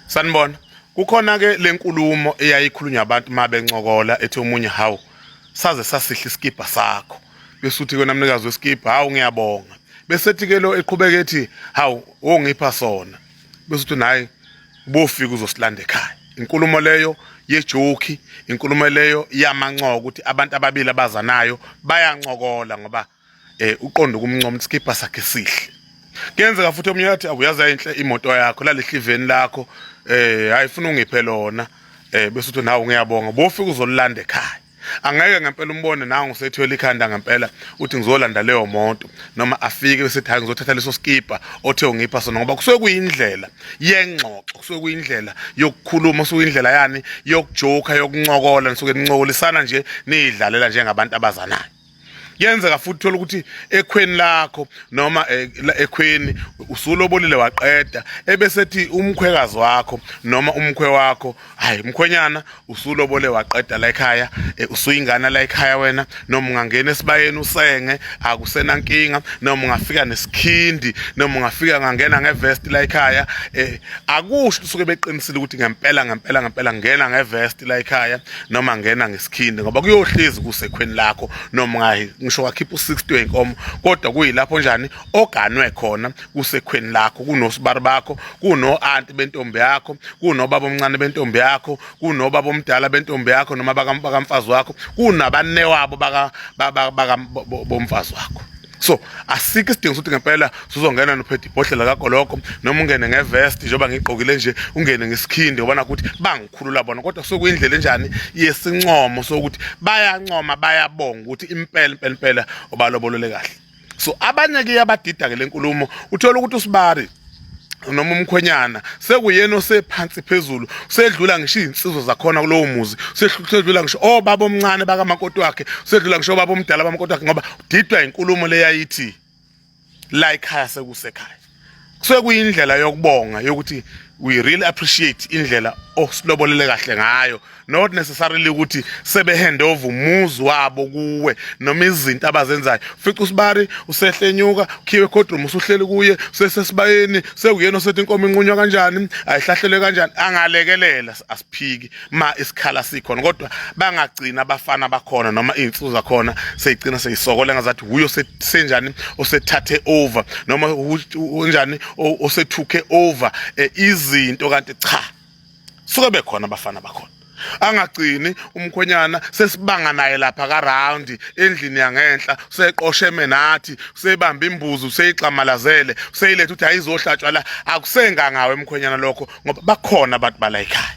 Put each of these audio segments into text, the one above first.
Sanibona. Kukhona ke lenkulumo eyayikhulunywa abantu uma bencokola ethi omunye hawu saze sasihle isikibha sakho. Bese uthi wena mnikazi wesikibha hawu ngiyabonga. Bese ethi ke lo eqhubeka ethi hawu ongipha sona. Bese uthi nayi bofika uzosilanda ekhaya. Inkulumo leyo yejoki, inkulumo leyo yamancoko ukuthi abantu ababili abazanayo bayancokola ngoba uqonda ukumncoma isikibha sakhe sihle. Kuyenzeka futhi omunye athi awuyazi ayinhle imoto yakho lalihliveni lakho hayi funa ungiphe lona bese uthi nawe ngiyabonga bofika uzolilanda ekhaya. Angeke ngempela umbone nangu usethwele ikhanda ngempela uthi ngizolanda leyo moto noma afike bese ethi hayi ngizothatha leso skipa othe ungipha sona ngoba kusuke kuyindlela yengxoxo, kusuke kuyindlela yokukhuluma, kusuke kuyindlela yani yokujoka, yokuncokola, nisuke nincokolisana nje niyidlalela njengabantu abazanayo. Kuyenzeka futhi uthola ukuthi ekhweni lakho noma ekhweni usulobolile waqeda ebesethi umkhwekazi wakho noma umkhwe wakho hayi mkhwenyana usulobole waqeda la ekhaya usuyingana la ekhaya wena noma ungangena esibayeni usenge akusenankinga noma ungafika nesikhindi noma ungafika ngangena ngevest la ekhaya akusho usuke beqinisile ukuthi ngempela ngempela ngempela ngena ngevest la ekhaya noma ngena ngesikhindi ngoba kuyohlezi kusekhweni lakho noma ungayi ngisho wakhipha u60 wenkomo kodwa kuyilapho njani oganwe khona kusekhweni lakho kunosibari bakho kuno-anti bentombi yakho kunobaba omncane bentombi yakho kunobaba omdala bentombi yakho noma bakamfazi wakho kunabanewabo bomfazi wakho. So asikho isidingo sokuthi ngempela suzongena nophethe ibhodlela kagoloko noma ungene ngevest njengoba ngigqokile nje ungene ngesikhindi ngoba nakho ukuthi bangikhulula bona, kodwa sokuyindlela enjani yesincomo sokuthi bayancoma bayabonga ukuthi impela impela impela obalobolole kahle. So abanye ke yabadida ke lenkulumo, uthola ukuthi usibari noma umkhwenyana sekuyena osephansi phezulu sedlula ngisho izinsizwa zakhona kulowo muzi, sedlula ngisho obaba omncane bakamakoti wakhe, sedlula ngisho obaba omdala bamakoti wakhe ngoba udidwa inkulumo leyayithi la ekhaya sekusekhaya. Kusuke kuyindlela yokubonga yokuthi we really appreciate indlela osilobolele kahle ngayo, not necessarily ukuthi sebe hand over umuzi wabo kuwe noma izinto abazenzayo. Fica usibari usehlenyuka ukhiwe ecourtroom usuhleli kuye usesesibayeni sekuyena osethi inkomo inqunywa kanjani ayihlahlelwe kanjani, angalekelela asiphiki ma isikhala sikhona, kodwa bangagcina abafana bakhona noma izinsuku zakhona seyigcina seyisokola ngazathi wuyo senjani osethathe over noma unjani osethuke over izinto, kanti cha suke bekhona abafana bakhona. Angagcini umkhwenyana sesibanga naye lapha ka round endlini yangenhla useqosheme nathi usebamba imbuzi useyixamalazele useyiletha ukuthi ayizohlatshwa la, akusengangawe emkhwenyana lokho ngoba bakhona abantu bala ekhaya.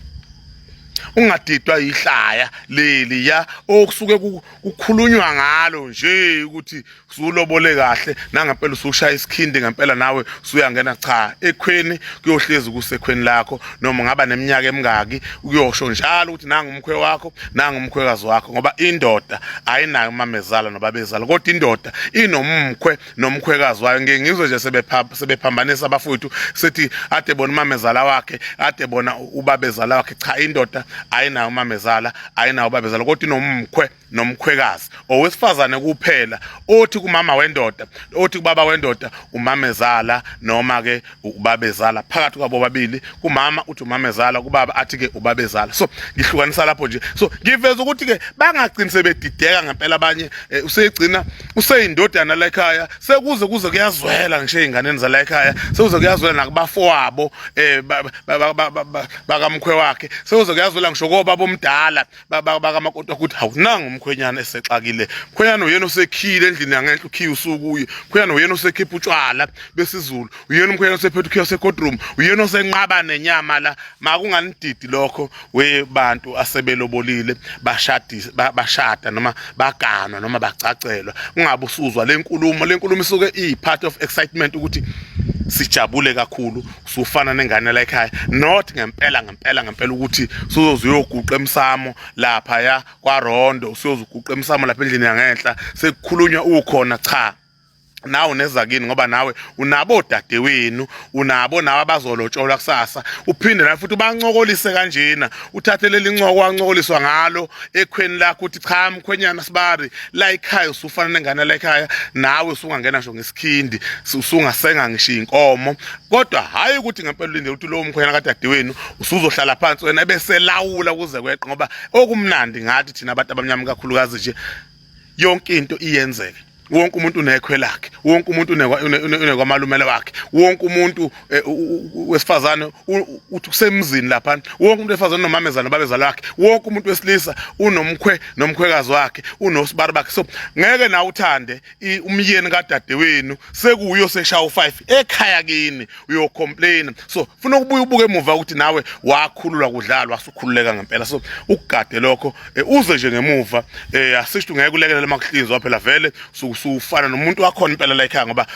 Ungadidwa yihlaya leli ya okusuke kukhulunywa ngalo nje ukuthi usulobole kahle nangempela usushaya isikhindi ngempela nawe usuyangena, cha ekhweni kuyohlezi kusekhweni lakho noma ungaba neminyaka emingaki ukuyosho njalo ukuthi nangu umkhwe wakho nangu umkhwekazi wakho, ngoba indoda ayinayo umamezala nobabezala, kodwa indoda inomkhwe nomkhwekazi wayo. Ngeke ngizwe nje sebephambanisa abafowethu sethi ade bona umamezala wakhe ade bona ubabezala wakhe, cha indoda ayinayo umamezala ayinayo ubabezala, kodwa inomkhwe nomkhwekazi. Owesifazane kuphela othi kumama wendoda othi kubaba wendoda umamezala noma ke ubabezala, phakathi kwabo babili kumama uthi umamezala kubaba athi ke ubabezala. So ngihlukanisa lapho nje, so ngiveza ukuthi ke bangagcini sebedideka ngempela abanye usegcina useyindodana la ekhaya sekuze kuze kuyazwela ngisho ezinganeni zala ekhaya, sekuze kuyazwela nakubafowabo bakamkhwe wakhe, sekuze kuyazwela ngisho kobaba omdala bakamakoti ukuthi hawu nangu umkhwenyana esexakile, mkhwenyana uyena osekhile endlini yangenhla ukhiye usukuye, mkhwenyana uyena osekhipha utshwala besizulu, uyena umkhwenyana osephethe ukhiye osecourtroom, uyena osenqaba nenyama la. Makunganididi lokho we bantu asebelobolile bashadisa bashada noma baganwa noma bagcagcelwa, ungabe usuzwa lenkulumo. Lenkulumo isuke iyi part of excitement ukuthi sijabule kakhulu usufana nengane la ekhaya, not ngempela ngempela ngempela ukuthi suzoze uyoguqa emsamo lapha ya kwaRondo, usuyoze uguqa emsamo lapha endlini yangenhla sekukhulunywa ukhona, cha. Nawe nezakini ngoba nawe unabo odadewenu, unabo nawe abazolotsholwa kusasa. Uphinde nawe futhi ubancokolise kanjena, uthathe leli ncoko wancokoliswa ngalo ekhweni lakho, uthi cha mkhwenyana sibari la ekhaya usufana nengane la ekhaya, nawe usungangena ngisho ngesikhindi, usungasenga ngisho inkomo. Kodwa hhayi ukuthi ngempela ulinde ukuthi lowo mkhwenyana kadadewenu usuzohlala phansi wena ebeselawula kuze kweqe, ngoba okumnandi ngathi thina abantu abamnyama kakhulukazi nje yonke into iyenzeka. Wonke umuntu unekhwe lakhe, wonke umuntu unekwamalume wakhe, wonke umuntu eh, wesifazane uthi kusemzini lapha, wonke umuntu wesifazane unomamezala nobabezala wakhe, wonke umuntu wesilisa unomkhwe nomkhwekazi wakhe, unosibari bakhe. So ngeke nawe uthande umyeni kadadewenu sekuyo seshaya u5 ekhaya kini uyocomplain. So funa ukubuya ubuke emuva ukuthi nawe wakhululwa kudlalwa, wasukhululeka ngempela. So ukugade lokho eh, uze nje ngemuva eh asisho ngeke ulekelele makuhlinzwa phela, vele usufana nomuntu wakhona impela la ekhaya ngoba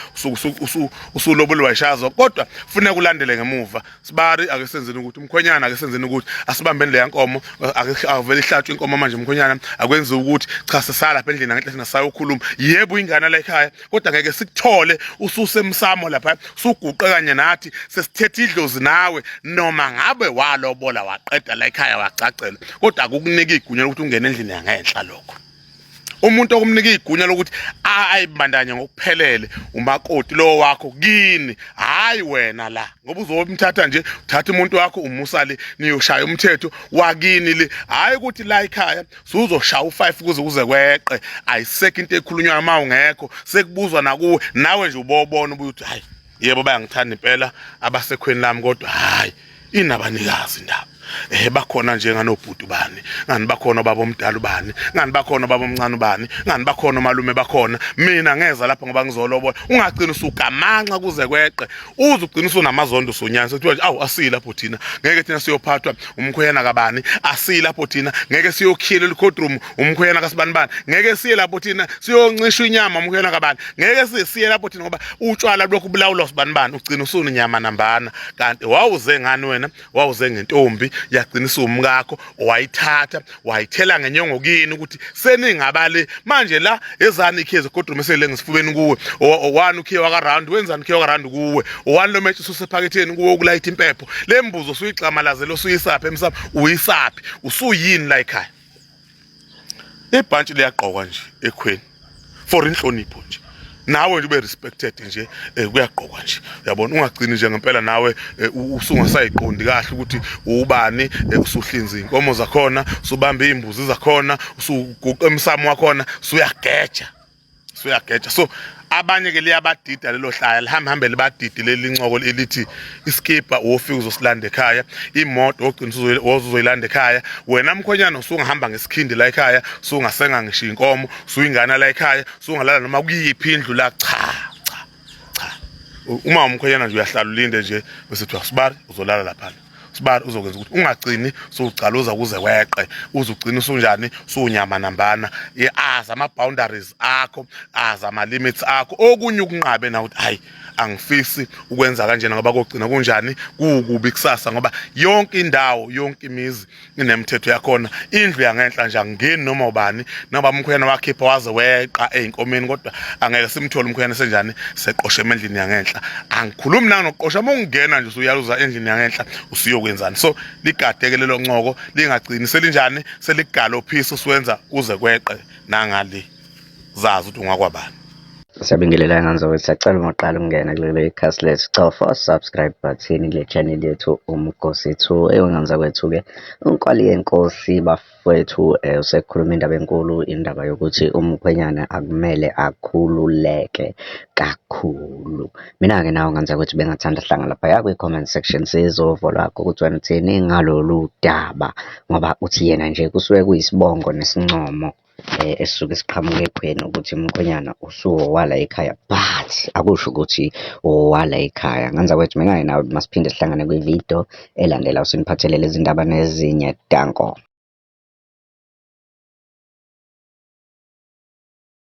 usuloboliwa ishazo. Kodwa funeka ulandele ngemuva sibari, ake senzeni ukuthi umkhwenyana, ake senzeni ukuthi asibambeni leya nkomo, ake avele ihlatshwe inkomo manje umkhwenyana, akwenziwe ukuthi cha sisala lapha endlini angithi thina sayokhuluma. Yebo, ingane la ekhaya, kodwa ngeke sikuthole ususemsamo lapha suguqe kanye nathi sesithethe idlozi nawe, noma ngabe walobola waqeda la ekhaya wagcagcela, kodwa akukuniki igunya lokuthi ungene endlini yangenhla. Lokho umuntu okumnika igunya lokuthi ayibandanye ngokuphelele umakoti lo wakho kini, hayi wena la, ngoba uzomthatha nje, uthatha umuntu wakho umusa le, niyoshaya umthetho wakini le, hayi ukuthi la ekhaya suzoshaya u5 kuze kuze kweqe. Ayisekho into ekhulunywayo uma ungekho, sekubuzwa nakuwe, nawe nje ubobona ubuye uthi hayi yebo bayangithanda impela abasekhweni lami, kodwa hayi inabanikazi indaba. Bakhona nje nganobhuti bani, ngani bakhona baba omdala ubani, ngani bakhona baba omncane ubani, ngani bakhona omalume bakhona, mina ngeza lapha ngoba ngizolobola. Ungagcina usugamanxa kuze kweqe, uze ugcina usunamazondo usunyana sekuthiwa nje awu asiyi lapho thina, ngeke thina siyophathwa umkhweyana kabani, asiyi lapho thina, ngeke siyokhiyela elicourtroom umkhweyana kasibanibani, ngeke siye lapho thina siyoncishwa inyama umkhweyana kabani, ngeke siye lapho thina ngoba utshwala lokhu bulawulwa sibanibani. Ugcina usunenyama nambana, kanti wawuze ngani wena? Wawuze ngentombi, yagcina isumkakho, wayithatha wayithela ngenyongo kini ukuthi seningabale manje la ezani ikhiye zegodroom esele ngesifubeni kuwe, owani ukhiye waka round, wenzani ukhiye waka round kuwe, owani lo match ususephaketheni kuwe ukulayitha impepho, le mbuzo usuyigxamalazela usuyisaphi emsamo, uyisaphi, usuyini la ekhaya? Ibhantshi liyagqokwa nje ekhweni for inhlonipho nje, nawe nje ube respected nje, kuyagqokwa nje, uyabona, ungagcini nje ngempela nawe usungasayiqondi kahle ukuthi ubani, usuhlinza inkomo zakhona, usubamba izimbuzi zakhona, usuguqa emsamo wakhona, usuyageja, suyageja. So abanye ke liyabadida lelo hlaya, lihamba hambe libadidi leli ncoko elithi iskipa wofika uzosilanda ekhaya, imoto wogcina uzoyilanda ekhaya, wena mkhwenyana usungahamba ngesikhindi la ekhaya, usungasenga ngisho inkomo, usuyingana la ekhaya, usungalala noma kuyiphi indlu la. Cha cha cha, uma umkhwenyana nje uyahlala ulinde nje, bese kuthiwa sibari uzolala lapha, sibari uzokwenza ukuthi ungagcini suwugcaluza kuze kweqe, uze ugcine usunjani, sunyama nambana. Azi ama-boundaries akho, azi ama-limits akho, okunye ukunqabe na ukuthi hayi angifisi ukwenza kanjena ngoba kogcina kunjani, kukubi kusasa, ngoba yonke indawo, yonke imizi inemithetho yakhona. Indlu yangenhla nje angingeni noma ubani, noma umkhwenyana wakhipha waze weqa ey'nkomeni, kodwa angeke simthole umkhwenyana senjani seqoshe endlini yangenhla. Angikhulumi nanginokuqosha, uma ungena nje usuyaluza endlini yangenhla usuyokwenzani. So ligadeke lelo ncoko, lingagcini selinjani seligalophisa usuwenza uze kweqe nangale, zazi ukuthi ungakwabani. Siyabingelela ngane zakwethu, siyacela uma uqala ukungena kuleli khasi lethu, cofa subscribe button kule channel yethu Umgosi 2. Eyo ngane zakwethu-ke, uNkwali yenkosi bafowethu usekhuluma indaba enkulu, indaba yokuthi umkhwenyana akumele akhululeke kakhulu. Mina-ke nawe ngane zakwethu bengathanda sihlangane laphaya kwi-comment section sizovo lwakho ukuthi wena uthini ngalolu daba, ngoba uthi yena nje kusuke kuyisibongo nesincomo esisuke siqhamuka ekhweni ukuthi umkhwenyana usuwowala ekhaya, but akusho ukuthi owala ekhaya. Ngane zakwethu, mina-ke nawe masiphinde sihlangane kwividiyo elandelayo siniphathele lezi ndaba nezinye. Danko.